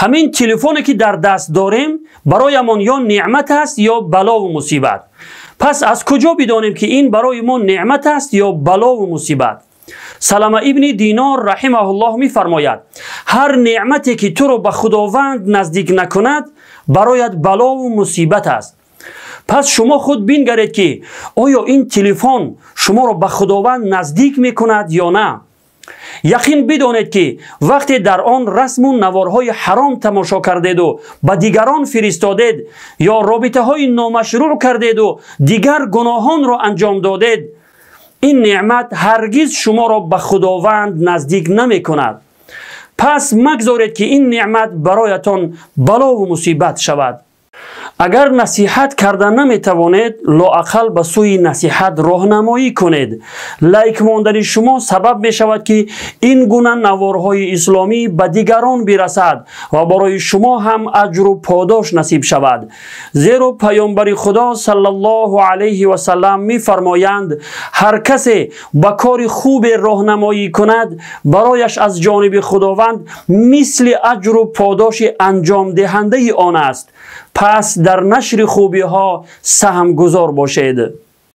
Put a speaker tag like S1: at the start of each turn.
S1: Ҳамин телефоне ки дар даст дорем, бароямон ё неъмат аст, ё балову мусибат. Пас аз куҷо бидонем, ки ин барои мо неъмат аст ё балову мусибат? Салама ибни Динор раҳимаҳуллоҳ мефармояд: ҳар неъмате ки туро ба Худованд наздик накунад, бароят балову мусибат аст. Пас шумо худ бингаред, ки оё ин телефон шуморо ба Худованд наздик мекунад ё на. Яқин бидонед, ки вақте дар он расму наворҳои ҳаром тамошо кардеду ба дигарон фиристодед ё робитаҳои номашрӯъ кардеду дигар гуноҳонро анҷом додед, ин неъмат ҳаргиз шуморо ба Худованд наздик намекунад. Пас магзоред, ки ин неъмат бароятон балову мусибат шавад. Агар насиҳат карда наметавонед, лоақал ба сӯи насиҳат роҳнамоӣ кунед. Лайк мондани шумо сабаб мешавад, ки ин гуна наворҳои исломӣ ба дигарон бирасад ва барои шумо ҳам аҷру подош насиб шавад. Зеро Паёмбари Худо саллаллоҳу алайҳи васаллам мефармоянд: ҳар касе ба кори хубе роҳнамоӣ кунад, барояш аз ҷониби Худованд мисли аҷру подоши анҷомдиҳандаи он аст. Пас дар нашри хубиҳо саҳмгузор бошед.